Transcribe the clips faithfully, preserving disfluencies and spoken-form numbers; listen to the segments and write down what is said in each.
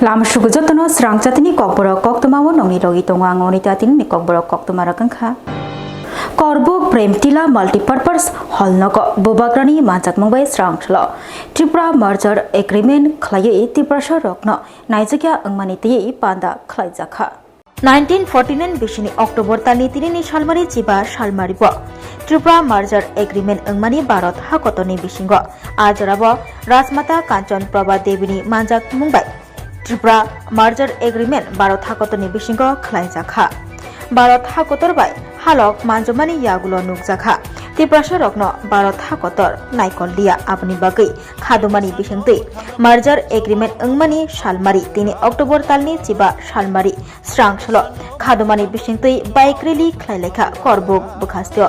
Lama sugu jotono srang chatini kokborok koktwma o nongni logi tongo ang oni chatini ni kokborok koktwma rok wngkha. Korbuk Prem Tila Multipurpose Hall nogo bubagrani manjakmung bai srang salo Tripura Merger Agreement khlaiwi Tiprasa rokno naijakya wngmani twiwi panda khlaijakha. Nineteen forty-nine bisini October talni tinini salmari chiba salmari bo Tripura Merger Agreement wngmani Bharat hakotorni bisingo a jorabo Rajmata Kanchan Prabha Debini manjakmung bai Tripura Merger Agreement Bharat hakotorni bisingo khlaijakha. Bharat hakotor bai halok manjomani yagulo nukjakha. Tiprasa rokno Bharat hakotor naikol liya aboni bagwi khadumani bisingtwi Merger Agreement wngmani salmari tini October talni chiba salmari srang salo khadumani bisingtwi bike rally khlai laikha Korbuk bwkhasteo.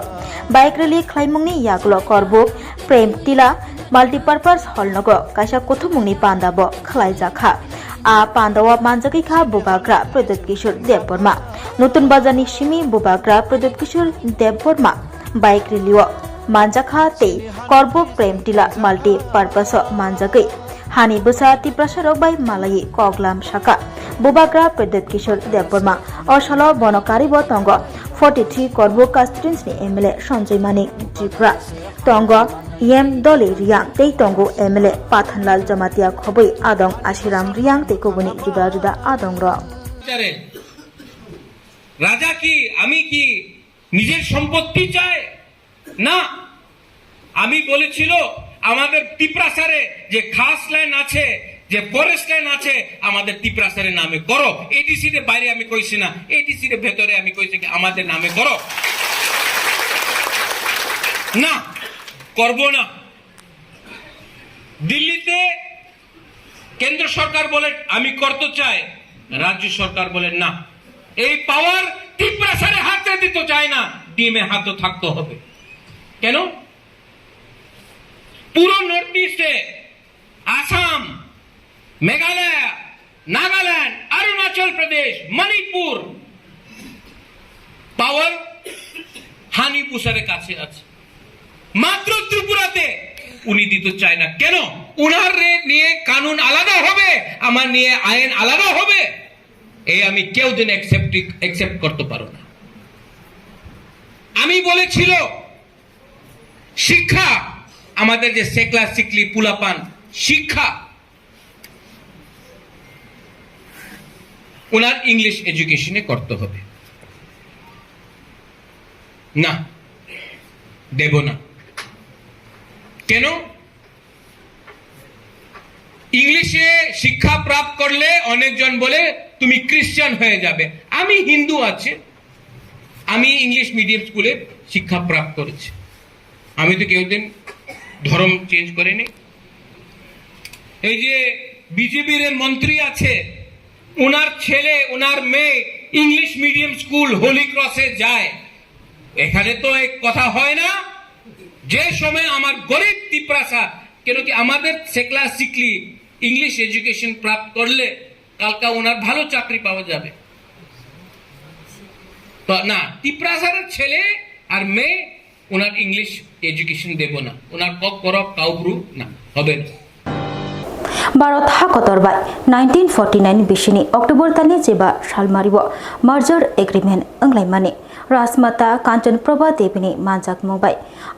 Bike rally khlaimungni yagulo Korbuk Prem Tila Multipurpose Hall nogo kaisa kuthumungni panda bo khlaijakha. A panda o manjagwi kha bubagra Pradyut Kishore Debbarma. Nutun Bazar ni simi bubagra Pradyut Kishore Debbarma bike rally o manjakha tei Korbuk Prem Tila Multipurpose o manjagwi hani bwsa Tiprasa rok bai malaiwi koklam saka. Bubagra Pradyut Kishore Debbarma o salo bono karibo tongo forty three Korbuk constituency ni M L A Sanjoy Manik Tripura, tongo E M Doli Riang tei tongo M L A Pathanlal Jamatia khobwi adong Ashiram Riang tei kubuni juda juda adong rok. বিচারে রাজা কি, আমি কি নিজের সম্পত্তি চাই? না, আমি বলেছিল আমাদের তিপ্রাসারে যে খাস ল্যান্ড আছে, যে ফরেস্ট ল্যান্ড আছে, আমাদের তিপ্রাসারে নামে করো। এডিসির বাইরে আমি কইছি না, এডিসির ভেতরে আমি কইছি কি আমাদের নামে করো। না, করব না। দিল্লিতে কেন্দ্র সরকার বলে আমি করতে চাই, রাজ্য সরকার বলে না। এই পাওয়ার তিপ্রাসারে হাতে দিতে চায় না, ডিমে হাতে থাকতে হবে। কেন? পুরো নর্থ ইস্টে আসাম, মেঘালয়, নাগাল্যান্ড, অরুণাচল প্রদেশ, মণিপুর, পাওয়ার হানি বুসারের কাছে আছে। মাত্র ত্রিপুরাতে উনি দিতে চায় না। কেন? ওনার রে-, নিয়ে কানুন আলাদা হবে, আমার নিয়ে আইন আলাদা হবে। এই আমি কেউ দিন অ্যাকসেপ্ট, অ্যাকসেপ্ট করতে পারো না। আমি বলেছিল শিক্ষা, আমাদের যে সেকলা সিকলি পুলাপান শিক্ষা, ওনার ইংলিশ এডুকেশনে করতে হবে। না, দেব না। কেন? ইংলিশে শিক্ষা প্রাপ্ত করলে অনেকজন বলে, "তুমি খ্রিস্টান হয়ে যাবে।" আমি হিন্দু আছি, আমি ইংলিশ মিডিয়াম স্কুলে শিক্ষা প্রাপ্ত করেছি। আমি তো কেউদিন ধর্ম চেঞ্জ করিনি। এই যে বিজেপির মন্ত্রী আছে, ওনার ছেলে, ওনার মেয়ে ইংলিশ মিডিয়াম স্কুল হোলি ক্রসে যায়। এখানে তো এক কথা হয় না, যে সময় আমার গরিব তিপ্রাসা, কেন কি আমাদের সেকলা সিকলি ইংলিশ এডুকেশন প্রাপ্ত করলে কালকা ওনার ভালো চাকরি পাওয়া যাবে। তো না, তিপ্রাসার ছেলে আর মেয়ে ওনার ইংলিশ এডুকেশন দেব না, ওনার কক্করক কাউব্রু না, হবে না। Bharat hakotor bai nineteen forty nine bisini October talni chiba salmari o merger agreement wnglaimani Rajmata Kanchan Prabha Debini manjakmung bai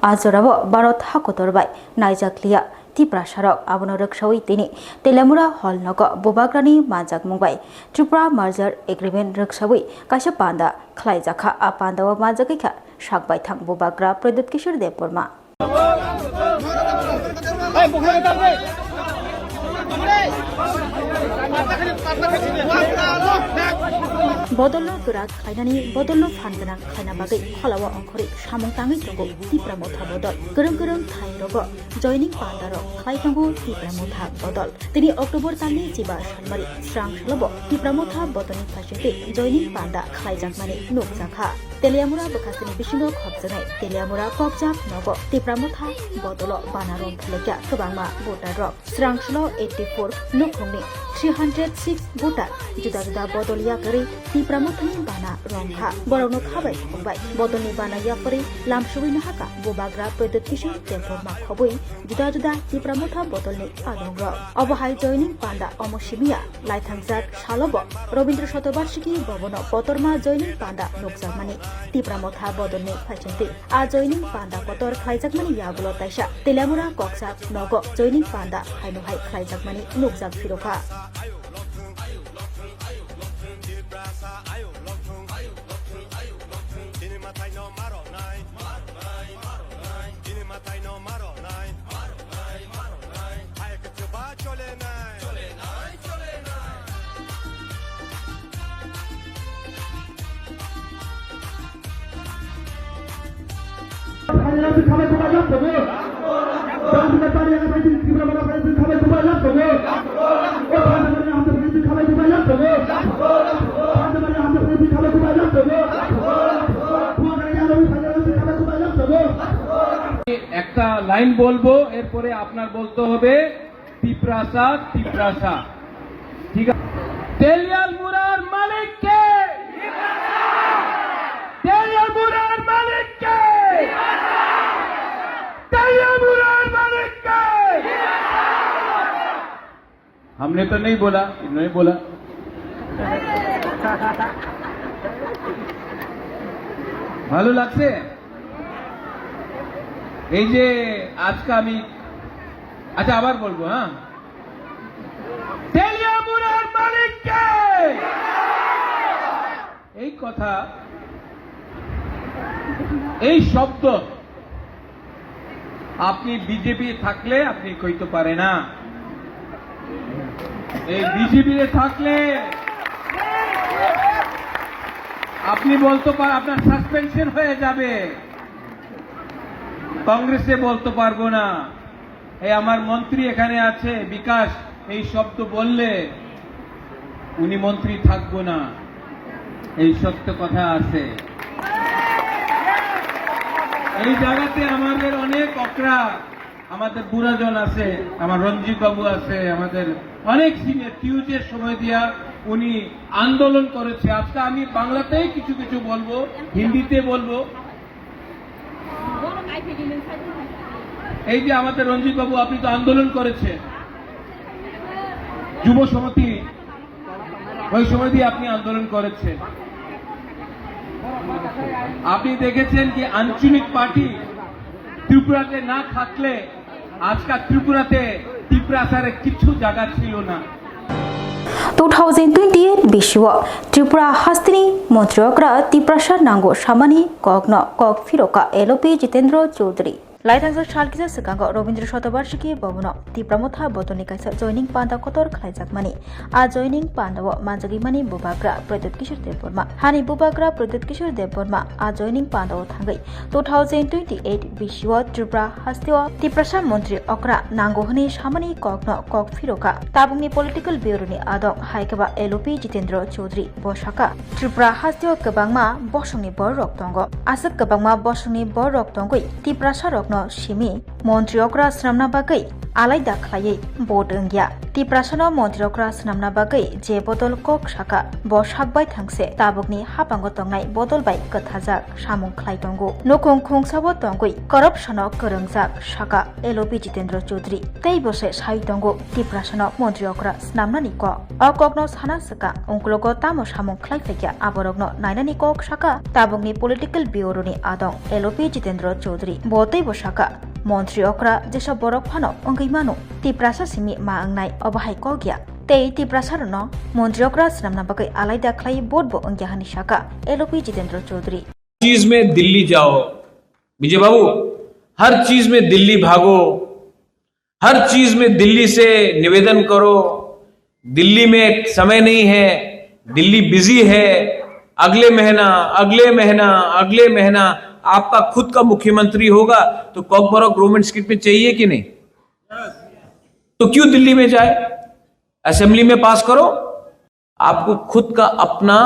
a jorao Bharat hakotor bai naijakliya Tiprasarok abono rwksawi tini Telamura Hall nogo bubagrani manjakmung bai Tripura Merger Agreement rwksawi kaisa panda khlaijakha. A pandao manjagwi kha sak baithang bubagra Pradyut Kishore Debbarma. Bodolno kwrak khlainani bodolno phan gwnang khlaina bagwi kholao ongkhorwi samung tangwi tongo Tipra Motha bodol. Kwrwng kwrwng thai rogo joining panda rok khlai tongo Tipra Motha bodol. Tini October talni chiba salmari srang salobo Tipra Motha bodolni phaisingtwi joining panda khlaijakmani nukjakha. Teliamura bwkhasteni bisingo khopjaknai Teliamura kokjak nogo Tipra Motha bodolo bana rwng phulukya kwbangma voter rok. Srangsulo eighty four nukhungni three hundred six voter juda juda bodol yakarwi Tipra Mothani bana rwng kha. Borokno khabai khobbai bodolni bana yakarwi lamsugwi nahaka bubagra Pradyut Kishore Debbarma khobwi juda juda Tipra Motha bodolni adongrok. Obo hai joining panda omo simiya. Laithangjak salobo Rabindra Shatobarshiki Bhabono kotorma joining panda nukjakmani Tipra Motha bodolni phaisingtwi. A joining panda kotor khlaijakmani yagulo taisa Teliamura kokjak nogo joining panda haino hai khlaijakmani nukjak phirokha. একটা লাইন বলবো, এরপরে আপনার বলতে হবে তিপ্রাসা, তিপ্রাসা। ঠিক আছে? তেলিয়াল মুরার মালিক কে? তেলিয়াল মুরার মালিক কে? তেলিয়াল মুরার মালিক কে? हमने तो नहीं बोला, इन्होंने बोला। ভালো লাগছে? এই যে আজকে আমি, আচ্ছা, আবার বলবো, হ্যাঁ। তেলিয়ামুড়ার মালিক কে? এই কথা, এই শব্দ আপনি বিজেপি থাকলে আপনি কইতে পারে না। এই বিজেপি থাকলে আপনি বলতে পার, আপনার সাসপেনশন হয়ে যাবে। কংগ্রেসে বলতে পারবো না। এই আমার মন্ত্রী এখানে আছে, বিকাশ, এই শব্দ বললে উনি মন্ত্রী থাকবো না, এই সত্য কথা আছে। এই জায়গাতে আমাদের অনেক অকরা, আমাদের বুড়াজন আছে, আমার রঞ্জিত বাবু আছে, আমাদের অনেক সিনিয়র টিউজের সময় দিয়া উনি আন্দোলন করেছে। আজকে আমি বাংলাতেই কিছু কিছু বলবো, হিন্দিতে বলবো। এই যে আমাদের রঞ্জিত বাবু, আপনি তো আন্দোলন করেছেন, যুব সমিতি, ওই সময় দিয়ে আপনি আন্দোলন করেছেন। আপনি দেখেছেন কি আঞ্চলিক পার্টি ত্রিপুরাতে না থাকলে আজকাল ত্রিপুরাতে তিপ্রাসারে কিছু জায়গা ছিল না। Two thousand twenty-eight bisio Tripura hasteni montri okra Tiprasa nango samani kokno kok phiroka L O P Jitendra Chaudhary. Laithangsa sal kisa swkango Rabindra Shatobarshiki Bhabono Tipra Motha bodolni kaisa joining panda kotor khlaijakmani. A joining pandao manjagimani bubagra Pradyut Kishore Debbarma. Hani bubagra Pradyut Kishore Debbarma a joining pandao thangwi two thousand twenty-eight bisio Tripura hasteo Tiprasa montri okra nango hwnwi samani kokno kok phiroka. Tabukni political bureau ni adong hai khe ba L O P Jitendra Chaudhary bo saka, Tripura hasteo kwbangma bosongni bororok tongo. Aswk kwbangma bosongni bororok tongwi Tiprasa rokno simi montri okra swnamna bagwi alaida khlaiwi vote wngya. Tiprasano montri okra swnamna bagwi je bodol kok saka, bo sakbai thangse tabukni hapango tongnai bodol bai kwthajak samung khlai tongo. Nukhung khungsabo tongwi corruption-o kwrwngjak saka L O P Jitendra Chaudhary. Tei bo se sai tongo Tiprasano montri okra swnamnani kok. O kokno sana swkang ungkulogo tamo samung khlai phaikha aborokno nainani kok saka tabukni political bureau-ni adong L O P Jitendra Chaudhary. Bo teibo saka, montri okra jesa borok phano wngwi mano, Tiprasa simi ma wngnai obo hai kok ya. Tei Tiprasarokno montri okra swnamna bagwi alaida khlai vote bo wngya hwnwi saka L O P Jitendra Chaudhary. चीज में दिल्ली जाओ, विजय बाबू, हर चीज में दिल्ली भागो, हर चीज में दिल्ली से निवेदन करो। दिल्ली में समय नहीं है, दिल्ली बिजी है। अगले महीना, अगले महीना, अगले महीना आपका खुद का मुख्यमंत्री होगा, तो कॉकबरॉक रोमन स्क्रिप्ट में चाहिए कि नहीं? तो क्यों दिल्ली में जाए? असेंबली में पास करो। आपको खुद का अपना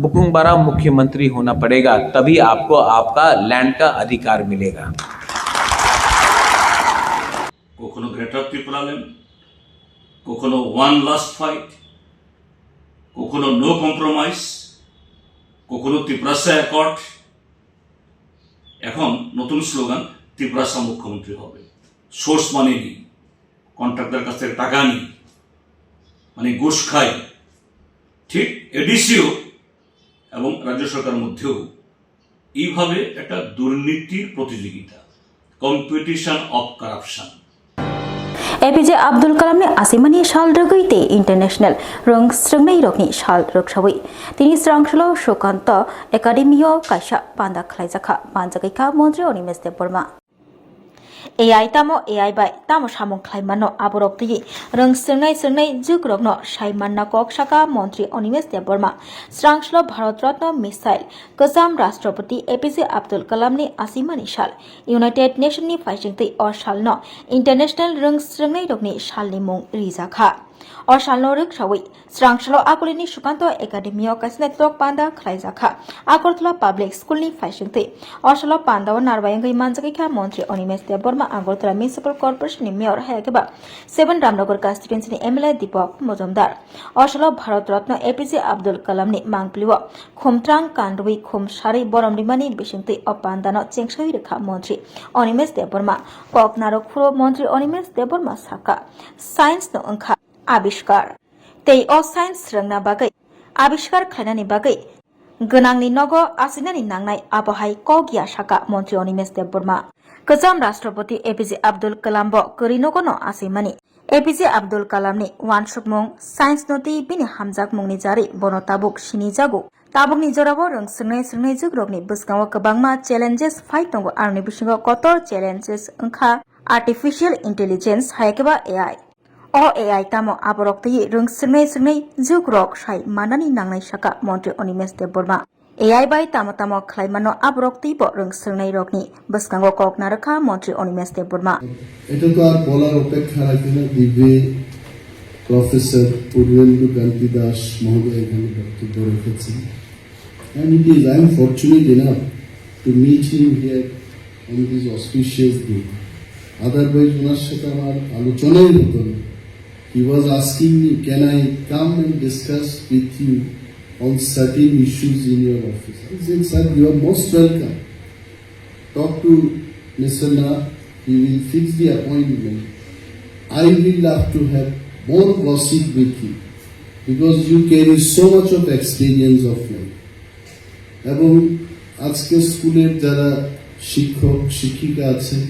बुकुंगबारा मुख्यमंत्री होना पड़ेगा, तभी आपको आपका लैंड का अधिकार मिलेगा। কখনো গ্রেটার ত্রিপুরাল্যান্ড, কখনো ওয়ান লাস্ট ফাইট, কখনো নো কম্প্রোমাইজ, কখনো তিপ্রাসা অ্যাকর্ড। এখন নতুন স্লোগান, তিপ্রাসা মুখ্যমন্ত্রী হবে। সোর্স মানি নেই, কন্ট্রাক্টর কাছ থেকে টাকা নিই, মানে ঘুষ খাই। ঠিক এডিসিও এবং রাজ্য সরকার মধ্যেও এইভাবে একটা দুর্নীতির প্রতিযোগিতা, competition of corruption. APJ Abdul Kalam ni asimani sal rwgwi tei International Rwng Srwngnai rokni sal rwksawi tini Srangsalo Sukanto Academy o kaisa panda khlaijakha, manjagwi kha Montri Animesh Debbarma. A I tamo A I bai tamo samung khlai mano, aborok twi rwng srwngnai srwngnai jugrokno sai manna kok saka Montri Animesh Debbarma. Srangsalo Bharat Ratna Missile kwcham Rashtrapati APJ Abdul Kalam ni asimani sal, United Nation ni phaisingtwi o salno International Rwng Srwngnai rokni salni mung rijakha. O salno rwksawi Srangsalo Akulini Sukanto Academy o kaisa naithok panda khlaijakha. Agartala Public School ni phaisingtwi o salo panda o narwai wngwi manjagwi kha Montri Animesh Debbarma, Agartala Municipal Corporation ni Mayor, hai khe ba Seven Ramnagar constituency ni M L A Deepak Majumdar. O salo Bharat Ratna APJ Abdul Kalam ni mangpili o khumtrang kanrwi khum sarwi borom rimani bisingtwi o panda no chengsawi rwkha Montri Animesh Debbarma. Kok narwk phuru Montri Animesh Debbarma sakha, science no wngkha abiskar. Tei o science swrwngna bagwi, abiskar khlainani bagwi gwnangni nogo asinani nangnai, abo hai kok ya saka Montri Animesh Debbarma. Kwcham Rashtrapati APJ Abdul Kalam bo kwrwi nogo no asimani. APJ Abdul Kalam ni uansukmung, science no tei bini hamjakmungni jarwi bono tabuk sinijago. Tabukni jorao rwng srwngnai srwngnai jugrokni bwskango kwbangma challenges phai tongo, aroni bisingo kotor challenges wngkha artificial intelligence, hai khe ba A I. O A I tamo aborok twi rwng srwngnai srwngnai jugrok sai manani nangnai saka Montri Animesh Debbarma. A I bai tamo tamo khlai mano aborok twi bo rwng srwngnai rokni bwskango kok narwkha Montri Animesh Debbarma. এটা তো আর বলার অপেক্ষা রাখে না, দিব্যে প্রফেসর পূর্ণেন্দু কান্তি দাস মহোদয় এখানে বক্তব্য রেখেছেন। And it is, I am fortunate enough to meet him here on this auspicious day. Otherwise, ওনার সাথে আমার আলোচনাই হতো না। He was asking me, "Can I come and discuss with you on certain issues in your office?" I said, "Sir, you are most welcome. Talk to Mister Nath, he will fix the appointment. I will love to have more gossip with you because you carry so much of experience of life." এবং আজকে স্কুলের যারা শিক্ষক শিক্ষিকা আছেন,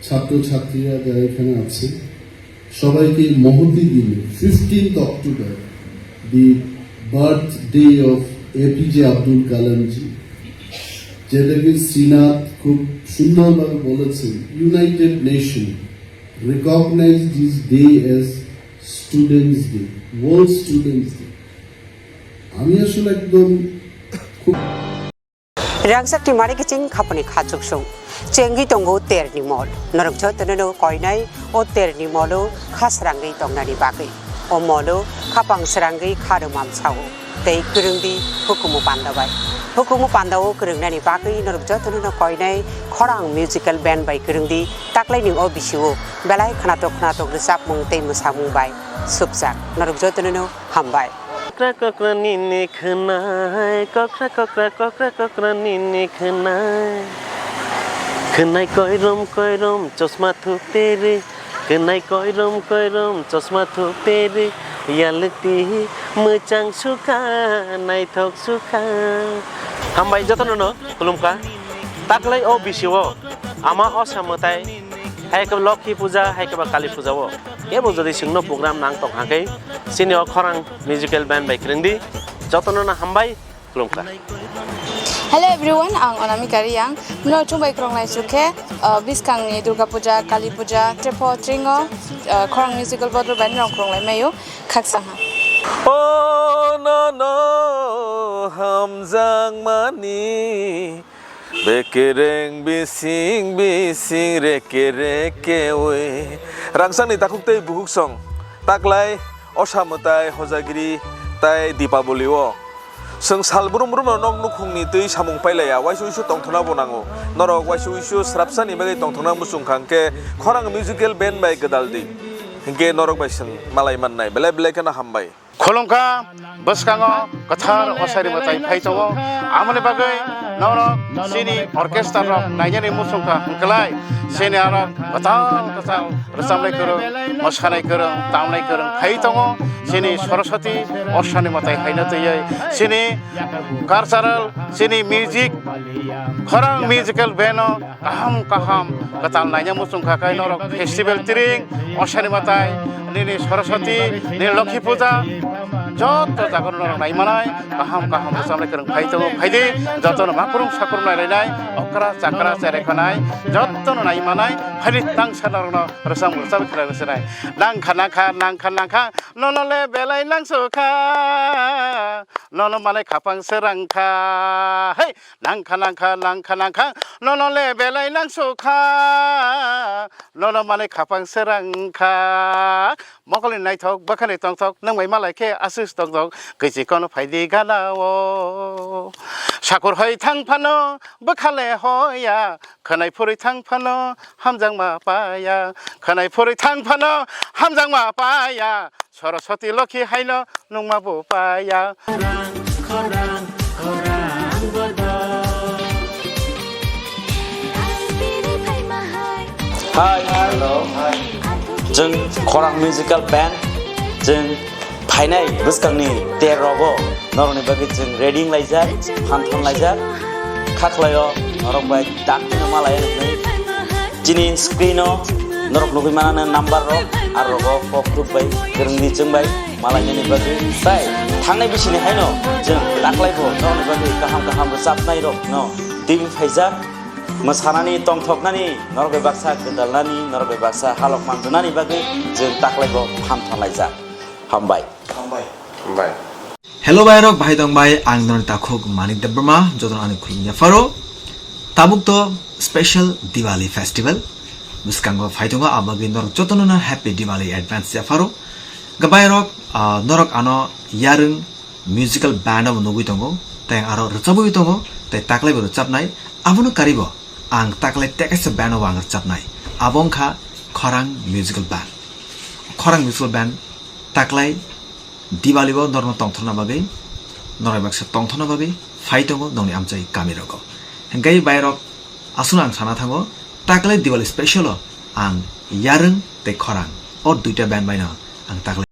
ছাত্রছাত্রীরা যারা এখানে আছেন, সবাইকে এই মহতী দিনে, fifteenth October, the birthday of APJ Abdul Kalam ji, যেটাকে শ্রীনাথ খুব সুন্দরভাবে বলেছেন, United Nation recognize this day as Students' Day, World Students' Day. আমি আসলে একদম খুব Rangchak ni mari kiching khaponi kha chuksung. Chengwi tongo terni mol. Norok jotono no koinai o terni molo kha srangwi tongnani bagwi. O molo khapang srangwi kha rwmam sao. Tei kwrwngdi hukumu panda bai. Hukumu panda o kwrwngnani bagwi norok jotono no koinai khorang musical band bai kwrwngdi taklaini o bisio belai khwnatok khwnatok rwchapmung tei mwsamung bai sukjak. Norok jotono no hambai. Kokra kokra nini khwnai, kokra kokra kokra kokra nini khwnai. Khwnai koirom koirom chosma thuk teri, khwnai koirom koirom chosma thuk teri, yalukti mwchang sukha, naithok sukha. Hambai jotono no khulumkha. Taklai o bisio ama o samwtai, hai khe Lokhi puja, hai khe ba Kali puja o. Kebo jodi chwngno program nang tong hakhe, chini o khorang musical band bai kwrwngdi. Jotono no hambai, khulumkha. Hello everyone, ang Onamika Riyang. Mino chumbai krong lai chukhe, uh, biskang ni Durga Puja, Kali Puja, Trepo, Tringo, uh, khorang musical board bai nong krong lai mayo, khaksa ha. O no no hamjak mani. Bekereng bising bising reke reke oi. Rangchakni takhuk tei bukhuk song. Taklai osa mwtai hojagiri Tai Dipaboli o chwng sal brum brum no nok nukhung ni twi samung pailaiya, waisa uisu tongthokna bo nango. Norok waisa uisu srapsa ni bagwi tongthokna muchung kha hwnkhe khorang musical band bai gwdal di. Hwnkhe norok bai chwng malai mannai. Belai belai kheno hambai. Khulumkha, bwskango kwthar osari mwtai phai tongo. Amoni bagwi norok chini orchestra rok nainani muchung kha hwnkhlai chini aro kwtal kwtal rwchapnai kwrwng, mwsanai kwrwng, tamnai kwrwng phai tongo. Chini Saraswati osani mwtai haino twiwi chini cultural, chini music, khorang musical band o kaham kaham kwtal naina muchung kha khe norok festival tring, osani mwtai, nini Saraswati, nini Lokhi Puja, joto jaga norok nai manai, kaham kaham rwchapnai kwrwng phai tongo, phai di, jotono makhurung sakhurung nai lainai, okra chakra cherai khanai, jotono nai manai, phai di tangsa norokno rwchap rwchap khlai rwchapnai. Nangkha nangkha, nangkha nangkha, nono le belai nangsukha, nono manai khapang se rangkha, hei! Nangkha nangkha nangkha nangkha, nono le belai nangsukha, nono manwi khapang se rangkha. Mokolni naithok bwkhani tongthok, nwng bai malai khe aswk tongthok, kwichi kono phaidi gana o. Sakur hoi thang phano bwkha le hoya, khwnai phurwi thang phano hamjakma paya, khwnai phurwi thang phano hamjakma paya. Saraswati Lokhi haino nungma bo paya. Hai, hello, hai. Chwng Khorang Musical Band, chwng phainai bwskangni ter rogo norokni bagwi chwng ready wng laijak, phan thon laijak. Kha khlaio norok bai dakti no malai nuknai. Chini screen o norok nugwi manana number rok, ar rogo kok tuk bai, kwrwngni chwng bai malainani bagwi. Tai thangnai bisini haino chwng taklai bo norokni bagwi kaham kaham rwchapnai rok no twi phaijak. Mwsanani, tongthoknani, norok bai baksa gwdalnani, norok bai baksa halok manjwnani bagwi chwng taklai bo phan thon laijak. Hambai. Hambai. Hambai. Hello bai rok, bahai tong bai, ang noni takhuk Manik Debbarma, jotono ani khulum yapharo. Tabuk to special Diwali festival bwskango phai tongo, abagwi norok jotono no happy Diwali advance yapharo. Gabai rok, ah, norok ano Yarwng musical band o nugwi tongo, tei aro rwchabwi tongo, tei taklai bo rwchabnai, abono karibo ang taklai tekaisa band o ang rwchabnai, abo wngkha Khorang musical band. Khorang musical band taklai Diwali o norokno tongthokna bagwi, norok baksa tongthokna bagwi phai tongo nongni amchai kami rogo. Hingkai bai rok aswkno ang sana thango, taklai Diwali special o ang Yarwng tei Khorang o duita band bai no ang taklai.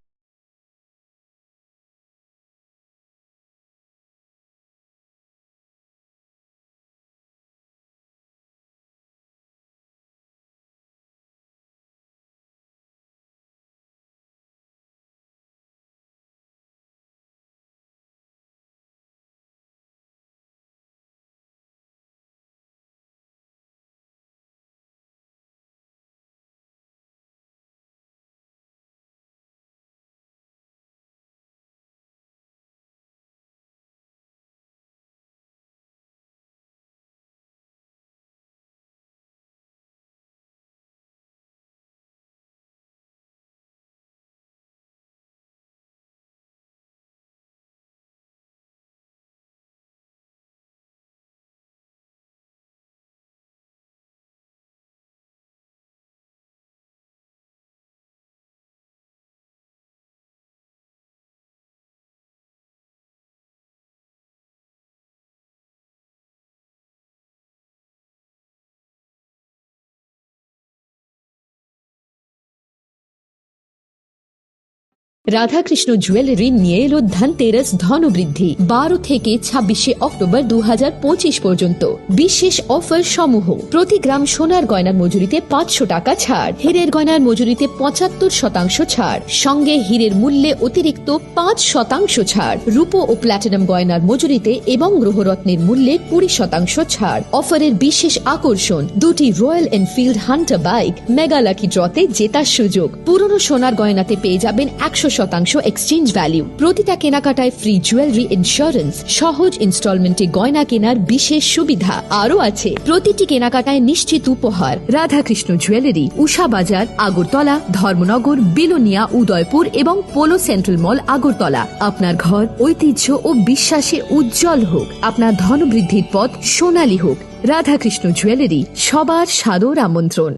Radhakrishna jewellery নিয়ে এলো ধনতেরাস ধনবৃদ্ধি। বারো থেকে ছাব্বিশে অক্টোবর দু হাজার পঁচিশ পর্যন্ত বিশেষ অফার সমূহ: প্রতি গ্রাম সোনার গয়নার মজুরিতে পাঁচশো টাকা ছাড়, হীরের গয়নার মজুরিতে পঁচাত্তর শতাংশ ছাড়, সঙ্গে হীরের মূল্যে অতিরিক্ত পাঁচ শতাংশ ছাড়, রূপো ও প্ল্যাটিনাম গয়নার মজুরিতে এবং গ্রহরত্নের মূল্যে কুড়ি শতাংশ ছাড়। অফারের বিশেষ আকর্ষণ, দুটি royal Enfield Hunter bike mega lucky ড্রতে জেতার সুযোগ। পুরনো সোনার গয়নাতে পেয়ে যাবেন একশো শতাংশ এক্সচেঞ্জ ভ্যালু, প্রতিটা কেনাকাটায় ফ্রি জুয়েলারি ইন্স্যুরেন্স, সহজ ইনস্টলমেন্টে গয়না কেনার বিশেষ সুবিধা আরও আছে। প্রতিটি কেনাকাটায় নিশ্চিত উপহার। রাধাকৃষ্ণ জুয়েলারি, উষা বাজার, আগরতলা, ধর্মনগর, বিলোনিয়া, উদয়পুর এবং পোলো সেন্ট্রাল মল, আগরতলা। আপনার ঘর ঐতিহ্য ও বিশ্বাসে উজ্জ্বল হোক, আপনার ধনবৃদ্ধির পথ সোনালী হোক। রাধাকৃষ্ণ জুয়েলারি, সবার সাদর আমন্ত্রণ।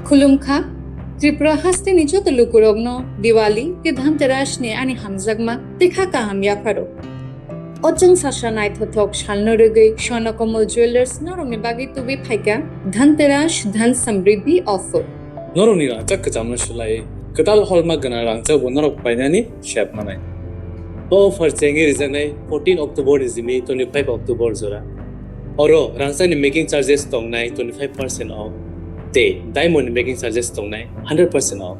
Khulumkha, Tripura hasteni joto lukurokno Diwali tei Dhanteras ni ani hamjakma tei kha kaham yapharo. O chwng sasa naithothok salno rwgwi Swarnakomal Jewellers norokni bagwi tubui phaikha Dhanteras Dhan Samriddhi offer. Norokni rangchak kwchamno swlaiwi kwtal holma gwnang rangchakbo norok painani sep manai. O offer chengwi rijaknai fourteen October ni simi twenty-five October jora. Oro rangchakni making charges tongnai twenty-five percent off tei diamond ni making charges tongnai hundred percent off.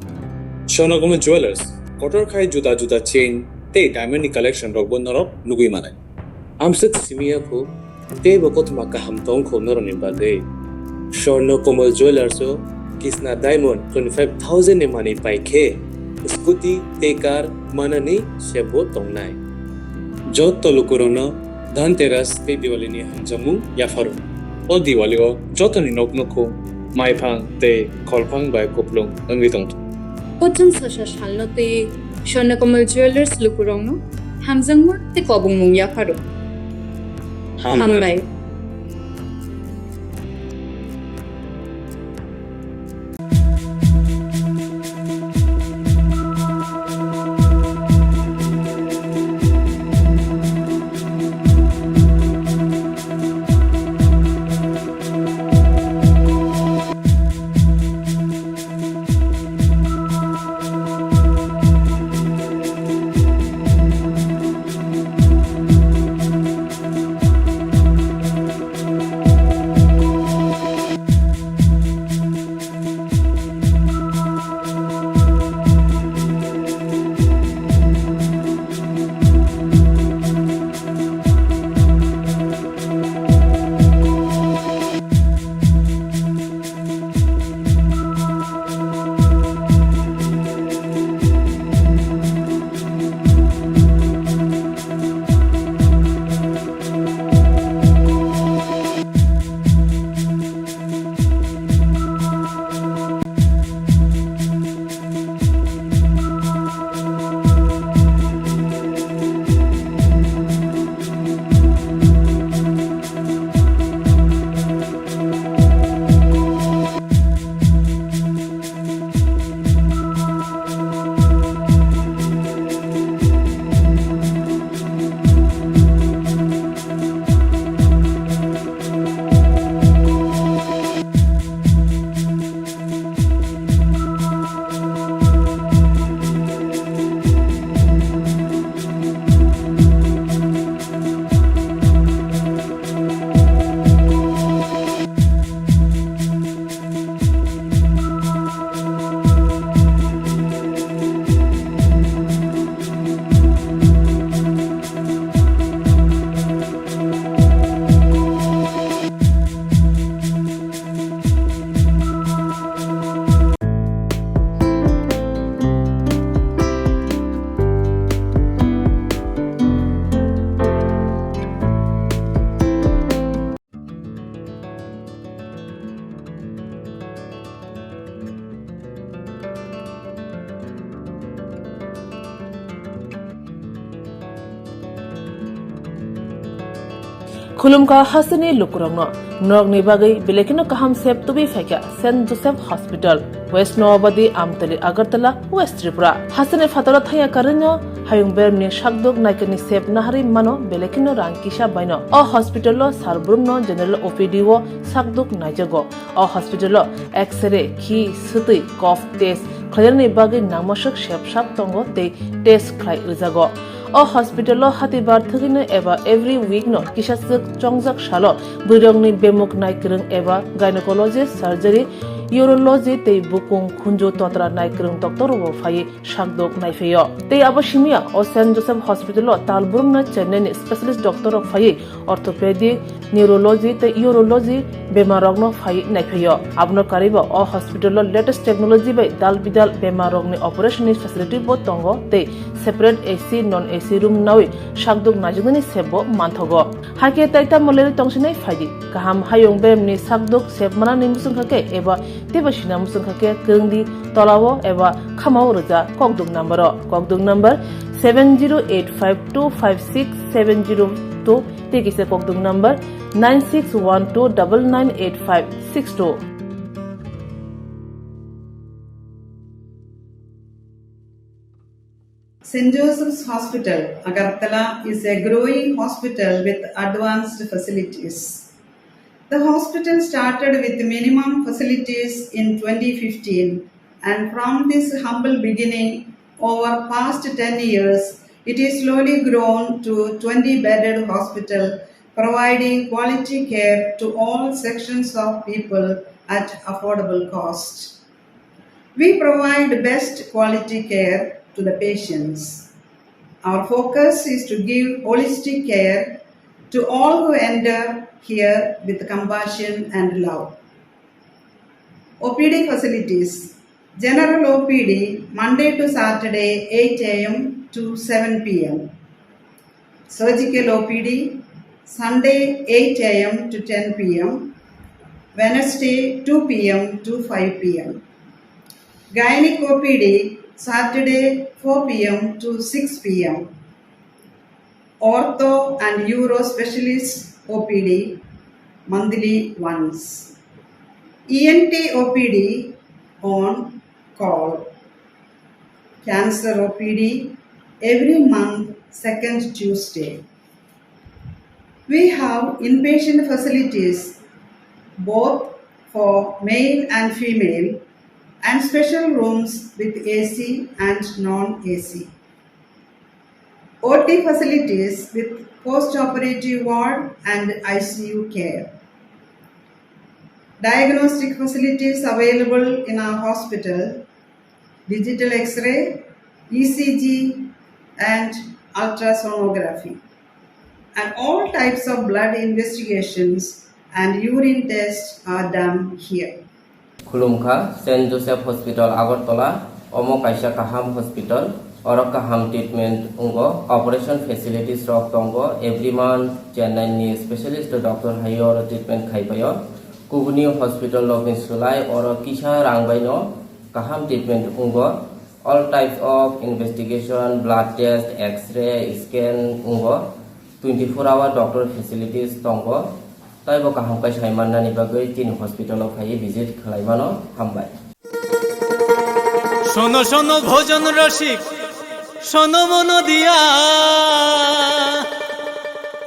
Swarnakomal Jewellers kotor khai juda juda chain tei diamond ni collection rokbo norok nugwi manai. Amswk simi ya kho, teibo kothoma kaham tong kho norokni bagwi. Swarnakomal Jewellers o Kisna Diamond twenty-five thousand ni manwi pai khe scooty tei car manani sebo tongnai. Joto lukurokno Dhanteras tei Diwali ni hamjakmung yapharo. O Diwali o jotoni nok nukhung, maiphang tei kholphang bai kuplung wngwi tongthung. O chwng sasa salno tei Swarnakomal Jewellers lukurokno hamjakma tei kobongmung yapharo. Hambai. Hambai. Khulumkha hasteni lukurokno, norokni bagwi belekino kaham sep tubui phaikha Saint Joseph Hospital, West Noabadi, Amtali, Agartala, West Tripura. Hasteni phataro thangya karwino hayung bermni sakduk naikani sep naharwi mano belekino rang kisa baino. O hospital-o sar brumno general O P D-o sakduk naijago. O hospital-o X-ray, khi, swtwi, cough test khlainani bagwi nangmaswk sep sap tongo tei test khlai rwjago. O hospital-o hatibar thwgwino eba every week-no kisaswk chongjak salo bwrwirokni bemuk nai kwrwng eba gynecologist surgery urology tei bukung khunju totra naikwrwng doctor rokbo phaiwi sakdok naiphaio. Tei abo simiya o Saint Joseph Hospital o talbrumna Chennai ni specialist doctor rok phaiwi orthopedic, neurology tei urology bemar rokno phaiwi naiphaio. Abono karwibo o hospital o latest technology bai dal bidal bemar rokni operation ni facility bo tongo tei separate A C, non A C room nawi sakdok naijaknani sep bo manthogo. Hakhe taita moleri tongsinai phaidi. Kaham hayung beremni sakdok sep manani muchungkha khe eba teibo sina muchungkha khe kwrwngdi tolao eba khamao rwja kokduk number o. Kokduk number seven zero eight five two five six seven zero two tei kisa kokduk number nine six one two double nine eight five six two. Saint Joseph's Hospital, Agartala is a growing hospital with advanced facilities. The hospital started with minimum facilities in twenty fifteen, and from this humble beginning, over past ten years, it is slowly grown to twenty bedded hospital, providing quality care to all sections of people at affordable cost. We provide best quality care to the patients. Our focus is to give holistic care to all who enter here with compassion and love. O P D facilities. General O P D, Monday to Saturday, eight A M to seven P M. Surgical O P D, Sunday, eight A M to ten P M, Wednesday, two P M to five P M. Gynec O P D, Saturday, four P M to six P M. Ortho and Uro Specialist O P D, monthly once. E N T O P D on call. Cancer O P D every month, second Tuesday. We have inpatient facilities both for male and female and special rooms with A C and non-A C. O T facilities with post-operative ward and I C U care. Diagnostic facilities available in our hospital, digital X-ray, E C G, and ultrasonography. And all types of blood investigations and urine tests are done here. Khulumkha, Saint Joseph Hospital, Agartala, omo kaisa kaham hospital. Oro kaham treatment wngo, operation facilities rok tongo, every month Chennai ni specialist doctor hai oro treatment khai paio. Kubuni hospital rokni slai oro kisa rang baino kaham treatment wngo. All types of investigation, blood test, X-ray, scan wngo. Twenty-four hour doctor facilities tongo. Taibo kaham khe sai mannani bagwi chini hospital o phaiwi visit khlai mano. Hambai. শোনো শোনো ভোজন রসিক, শোনো মন দিয়া,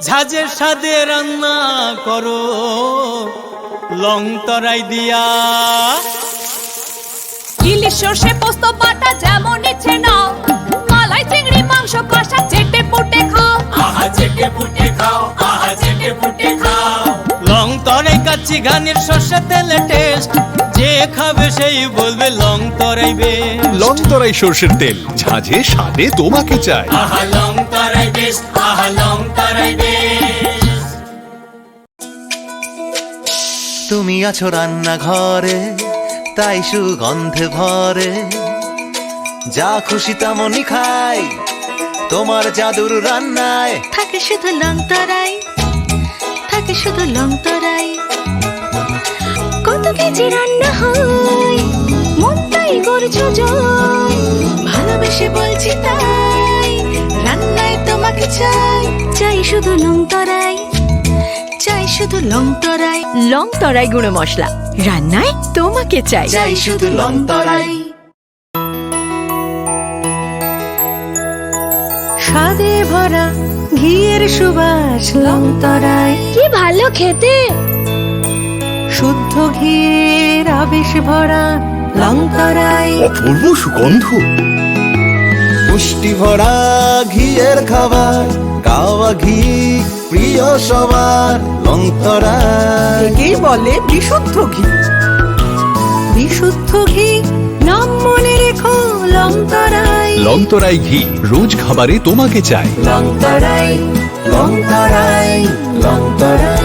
ঝাঁঝের স্বাদে রান্না করো লং তরাই দিয়া। ইলিশ সর্ষে পোস্ত বাটা যেমন ইচ্ছে নাও, মালাই চিংড়ি মাংস কষা চেটে পুটে খাও। আহা চেটে পুটে খাও, আহা চেটে পুটে খাও। লং তরাই কাচ্চি ঘানির সর্ষে তেলে টেস্ট, যে খাবে সেই বলবে লং তরাই বেস্ট। লং তরাই সর্ষের তেল, ঝাঁঝে স্বাদে তোমাকে চাই। আহা লং তরাই বেস্ট, আহা লং তরাই বেস্ট। তুমি আছো রান্নাঘরে, তাই সুগন্ধে ভরে। যা খুশি তেমনই খাই, তোমার জাদুর রান্নায়। থাকে শুধু লং তরাই, থাকে শুধু লং তরাই। কত কেজি রান্না হয়, মনটাই করছো জয়। ভালোবেসে বলছি তাই, রান্নায় তোমাকে চাই। চাই শুধু লং তরাই, চাই শুধু লং তরাই। লং তরাই গুঁড়ো মশলা, রান্নায় তোমাকে চাই। চাই শুধু লং তরাই। স্বাদে ভরা ঘিয়ের সুবাস লং তরাই। কি ভালো খেতে! শুদ্ধ ঘিয়ের আবেশ ভরা লং তরাই। অপূর্ব সুগন্ধ। পুষ্টি ভরা ঘিয়ের খাবার, গাওয়া ঘি প্রিয় সবার, লং তরাই। একেই বলে বিশুদ্ধ ঘি। শুদ্ধ ঘি, নাম মনে রেখো, লংতরাই। লংতরাই ঘি, রোজ খাবারে তোমাকে চাই। লংতরাই, লংতরাই, লংতরাই।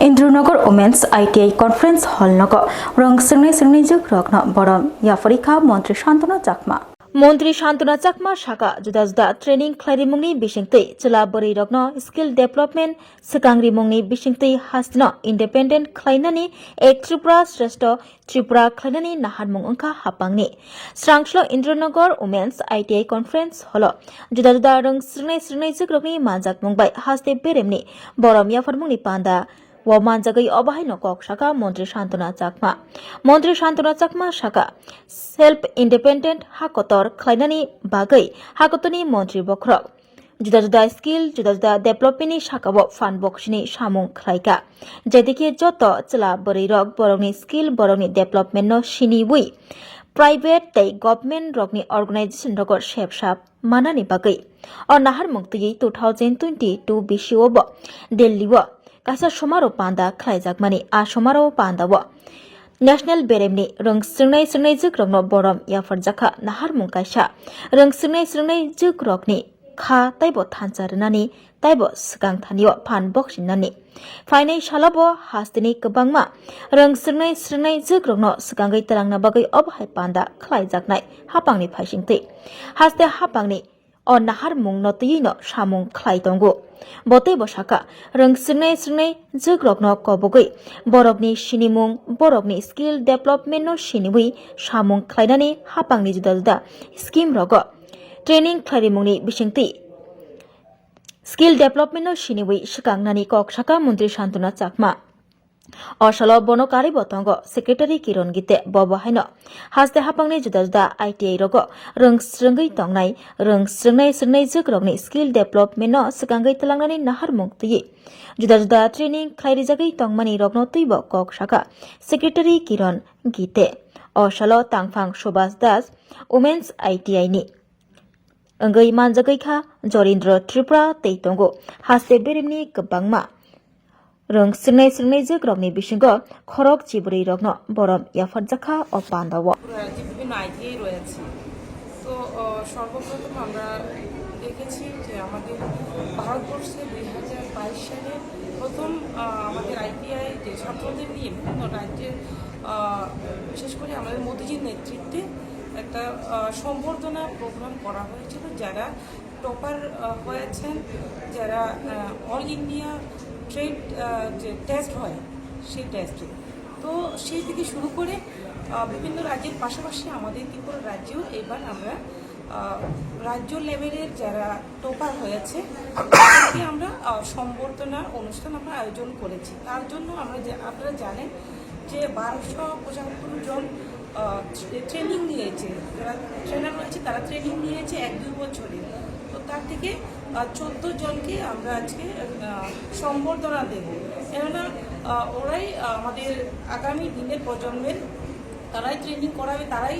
Indranagar Women's I T I Conference Hall nogo rwng swngnai swngnai jwk rokno borom yapharikha Montri Shantanu Chakma. Montri Shantanu Chakma saka, juda juda training khlairimungni bisingtwi chwla bwrwirokno skill development swkangrimungni bisingtwi hasteno independent khlainani Ek Tripura Shrestho Tripura khlainani naharmung wngkha hapangni. Srangso Indranagar Women's I T I Conference Hall-o juda juda rwng srwngnai srwngnai jwkrokni manjakmung bai haste beremni borom yapharmungni panda o manjagwi obo haino kok saka Montri Shantanu Chakma. Montri Shantanu Chakma saka, self independent hakotor khlainani bagwi hakotorni montri bokhorok juda juda skill, juda juda development ni saka-o phan boksini samung khlaika. Jedike joto chwla bwrwirok borokni skill, borokni development no siniwi private tei government rokni organization rogo sepsap manani bagwi o naharmung twiwi two thousand twenty-two bisio bo Delhi o kaisa somaro panda khlaijakmani. A somaro panda o National Beremni rwng srwngnai srwngnai jwkrokno borom yapharjakha naharmung kaisa. Rwng srwngnai srwngnai jwkrokni kha taibo thansa rwnani taibo swkang thanio phan boksinani. Phainai salobo hasteni kwbangma rwng srwngnai srwngnai jwkrokno swkangwi twlangna bagwi obo hai panda khlaijaknai hapangni phaisingtwi. Haste hapangni o naharmungno twiwi no samung khlai tongo. Bo teibo saka, rwng srwngnai srwngnai jwkrokno kobogwi borokni sinimung, borokni skill development no siniwi samung khlainani hapangni juda juda scheme rogo training khlairimungni bisingtwi skill development no siniwi swkangnani kok saka Montri Shantanu Chakma. O salo bono karwi bo tongo Secretary Kiron Gite, bo bo haino haste hapangni juda juda I T I rogo rwng srwngwi tongnai, rwng srwngnai srwngnai jwkrokni skill development no swkangwi twlangnani naharmung twiwi juda juda training khlairijagwi tongmani rokno twibo kok saka Secretary Kiron Gite. O salo tangphang Subhas Das, Women's I T I ni wngwi manjagwi kha Jorindra Tripura tei tongo haste beremni kwbangma rwng srwngnai srwngnai jwkrokni bisingo khorok chibrwi rokno borom yapharjakha o pandao. পুরো রাজ্যে বিভিন্ন আইটিআই রয়েছে। তো, আহ, সর্বপ্রথম আমরা দেখেছি যে আমাদের ভারতবর্ষে দুই হাজার বাইশ সালে প্রথম, আহ, আমাদের আইটিআই যে ছাত্রদের নিয়ে বিভিন্ন রাজ্যে, আহ, বিশেষ করে আমাদের মোদিজির নেতৃত্বে একটা, আহ, সম্বর্ধনা প্রোগ্রাম করা হয়েছিল, যারা টপার, আহ, হয়েছেন, যারা, আহ, অল ইন্ডিয়া ট্রেড, আহ, যে টেস্ট হয়, সেই টেস্টে। তো সেই থেকে শুরু করে, আহ, বিভিন্ন রাজ্যের পাশাপাশি আমাদের ত্রিপুরা রাজ্যেও এবার আমরা, আহ, রাজ্য লেভেলের যারা টপার হয়েছে, তাদেরকে আমরা, আহ, সম্বর্ধনা অনুষ্ঠান আমরা আয়োজন করেছি। তার জন্য আমরা যে, আপনারা জানেন যে বারোশো পঁচাত্তর জন, আহ, ট্রে-, ট্রেনিং নিয়েছে, যারা ট্রেনার রয়েছে তারা ট্রেনিং নিয়েছে এক দুই বছরে। তো তার থেকে, আহ, চোদ্দ জনকে আমরা আজকে, আহ, সম্বর্ধনা দেব। কেননা, আহ, ওরাই, আহ, আমাদের আগামী দিনের প্রজন্মের, তারাই ট্রেনিং করাবে, তারাই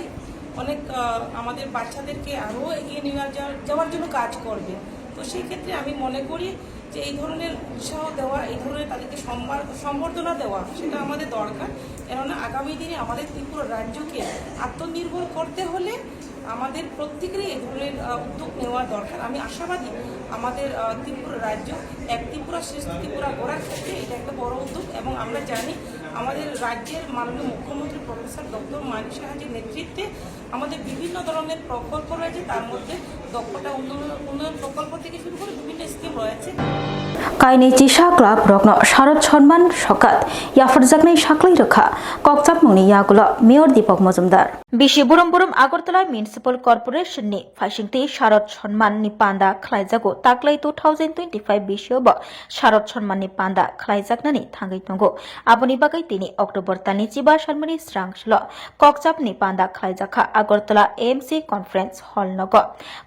অনেক, আহ, আমাদের বাচ্চাদেরকে আরও এগিয়ে নিয়ে যাওয়ার, যাওয়ার জন্য কাজ করবে। তো সেই ক্ষেত্রে আমি মনে করি যে এই ধরনের উৎসাহ দেওয়া, এই ধরনের তাদেরকে সম্মান, সম্বর্ধনা দেওয়া, সেটা আমাদের দরকার। কেননা আগামী দিনে আমাদের ত্রিপুরা রাজ্যকে আত্মনির্ভর করতে হলে আমাদের প্রত্যেকেরই এই ধরনের, আহ, উদ্যোগ নেওয়া দরকার। আমি আশাবাদী আমাদের, আহ, ত্রিপুরা রাজ্য এক ত্রিপুরা শ্রেষ্ঠ ত্রিপুরা গড়ার ক্ষেত্রে এটা একটা বড় উদ্যোগ, এবং আমরা জানি আমাদের রাজ্যের মাননীয় মুখ্যমন্ত্রী প্রফেসর ডক্টর মানিক সাহাজির নেতৃত্বে আমাদের বিভিন্ন ধরনের প্রকল্প রয়েছে, তার মধ্যে দক্ষতা উন্নয়ন, উন্নয়ন প্রকল্প থেকে শুরু করে বিভিন্ন স্কিম রয়েছে। Kainwi chisa club rokno Sharad Sonman sokat yapharjaknai saklai rwkha kokchapmungni yagulo Mayor Deepak Majumdar. Bisi burum burum Agartala Municipal Corporation ni phaisingtwi Sharad Sonman ni panda khlaijago, taklai two thousand twenty-five bisio bo Sharad Sonman ni panda khlaijaknani thangwi tongo. Aboni bagwi tini October talni chiba salmani srang salo kokchapni panda khlaijakha Agartala A M C Conference Hall nogo.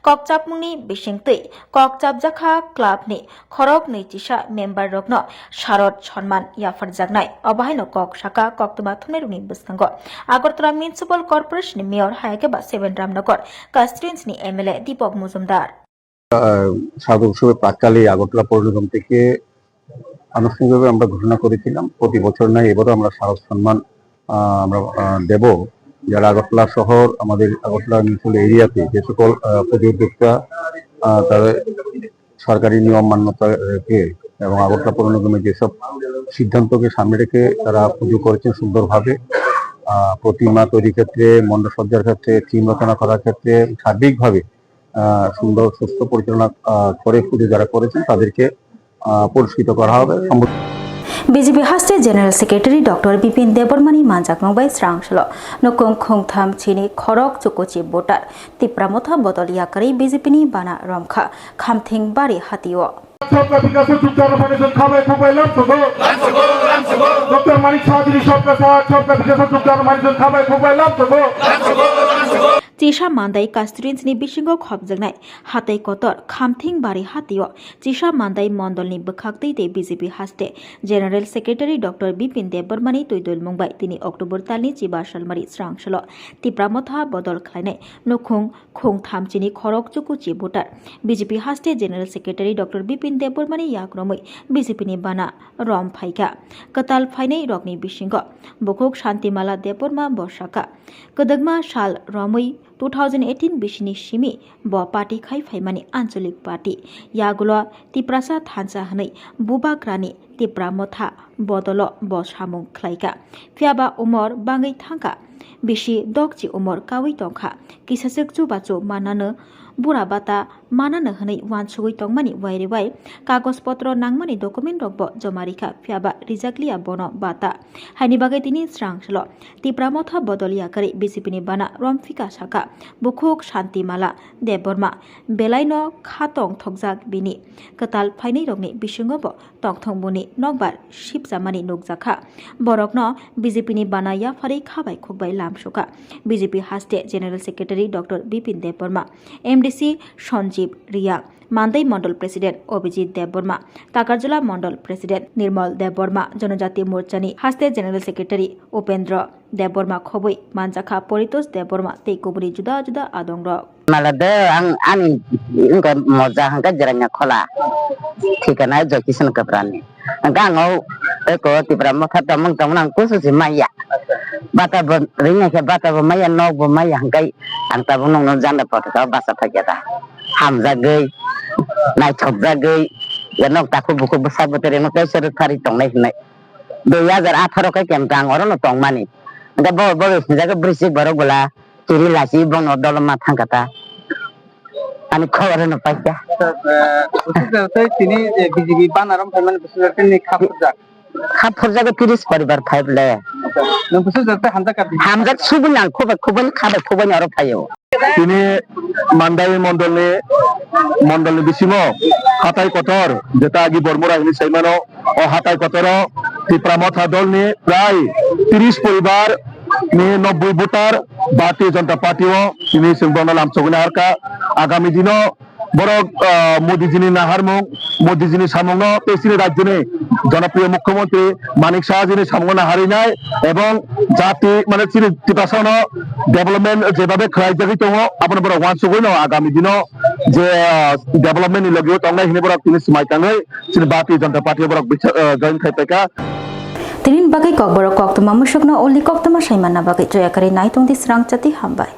Kokchapmungni bisingtwi kokchapjakha club ni khorok nwi chisa member rokno Sharad Sonman yapharjaknai. Obo haino kok saka koktwma thumnairokni bwskango Agartala Municipal Corporation ni Mayor hai khe ba Seven Ramnagar constituency ni M L A Deepak Majumdar. আহ, শারদ উৎসবের প্রাককালে আগরতলা পৌর নিগম থেকে আনুষ্ঠানিকভাবে আমরা ঘোষণা করেছিলাম, প্রতি বছর নয়, এবারও আমরা শারদ সম্মান আহ, আমরা আহ, দেব, যারা আগরতলা শহর, আমাদের আগরতলা মিউনিসিপ্যাল এরিয়াতে যে সকল আহ, পুজো উদ্যোক্তা আহ, তাদের সরকারি নিয়ম মান্যতা রেখে এবং আগরতলা পৌর নিগমের যেসব সিদ্ধান্তকে সামনে রেখে তারা পুজো করেছেন সুন্দরভাবে। আহ, প্রতিমা তৈরির ক্ষেত্রে, মণ্ডপ সজ্জার ক্ষেত্রে, থিম রচনা করার ক্ষেত্রে, সার্বিকভাবে আহ, সুন্দর সুস্থ পরিচালনা আহ, করে পুজো যারা করেছেন তাদেরকে আহ, পুরস্কৃত করা হবে। সম্বর্ধ- B J P Haste General Secretary Doctor Bipin Debbarmani manjakmung bai srang salo nukung khungtham chini khorok chukuchi voter Tipra Motha bodol yakarwi B J P ni bana romkha Khamthing Bari hatio. सबका विकास में जुग जाना माने जन खावे खूब लाभ सको। डॉक्टर मानिक साहब जी सबका साथ, सबका विकास में जुग जाना माने जन खावे खूब लाभ सको। Chisa Mandai constituency ni bisingo khopjaknai hatai kotor Khamthing Bari hatio Chisa Mandai mondol ni bwkhaktwi tei B J P haste General Secretary Doctor Bipin Debbarmani twi dulmung bai tini October talni chiba salmari srang salo Tipra Motha bodol khlainai nukhung khung thamchini khorok chukuchi voter B J P haste General Secretary Doctor Bipin Debbarmani yakromwi B J P ni bana rom phaikha. Kwtal phainai rokni bisingo bukhuk Shantimala Debbarma bo sakha, kwdwkma sal romwi two thousand eighteen bisini simi bo party khai phaimani Anchalik Party, yagulo Tiprasa thansa hwnwi bubagrani Tipra Motha bodolo bo samung khlaikha. Phiyaba umor bangwi thangkha, bisi dokchi umor kawi tongkha, kisaswk chubachu manano, bura bata manano hwnwi uansugwi tongmani wairewai kagoj potro nangmani document rokbo joma rikha, phiyaba rijakliya bono bata. Haini bagwi tini srang salo Tipra Motha bodol yakarwi B J P ni bana romphika sakha bukhuk Shantimala Debbarma, belaino kha tong thokjak bini. Kwtal phainairokni bisingo bo tongthokmungni nokbar sipjamani nukjakha. Borokno B J P ni bana yapharwi kha bai khuk bai lam sukha. B J P haste General Secretary Doctor Bipin Debbarma, M D C Sanjeev Reang, Mandai Mondol President Abhijit Debbarma, Takarjala Mondol President Nirmal Debbarma, Jonojati Morchani haste General Secretary Upendra Debbarma khobwi manjakha Paritosh Debbarma tei kubuni juda juda adongrok. Mala de ang ani wngkha moja hwnkha Jiranya Khola, thikana Joy Kisan Kaprani. Hwnkha ang o eko Tipra Motha tongmung tongmung ang kusu se maya. Bata bo ringya khe bata bo maya, nok bo maya hwnkhe ang tabuk nokno janda pothokha basa phaikha ta. Hamjagwi, naithokjagwi, ya nok takhuk bukhuk bwsa bwtwi rwngno tei se rwktharwi tongnai hwnwi. Dui hajar atharo khe kemkhe ang orono tongmani. Hwnkhe bo, bo hinjagwi bwrwi borok bwla kiri lachi bono doloma thangkha ta. Ani khobor no paikha. Acha, eh, busi jar tei tini je B J P banarom phaimani busi jar tei ni khapurjak. Khapurjak tiris poribar phai bole. Acha, nwng busi jar tei hamjak ka? Hamjak subui nang khobor khobor khabai khobor oro phaio. Tini Mandai mondolni, mondolni bisingo hatai kotor, jeta agi Bormura hini saimano, o hatai kotoro Tipra Motha dolni prai tiris poribar ni nobboi voter Bharatiya Janata Party o tini chwng bono lamsogwi naharkha. Agami dino borok, ah, Modi jini naharmung, Modi jini samungno tei chini rajyoni jonopriyo mukhyamantri Manik Saha jini samungno naharinai ebong jati mane chini Tiprasano development jebabe khlaijagwi tongo, abono borok uansugwino agami dino je, ah, development ni logio tongnai hinwi borok tini swmai tangwi chini Bharatiya Janata Party o borok bicha-, ah, join khai paikha. Tini bagwi kokborok koktwma musukno uli koktwma saimanna bagwi choyakarwi nai tongdi srang chati hambai.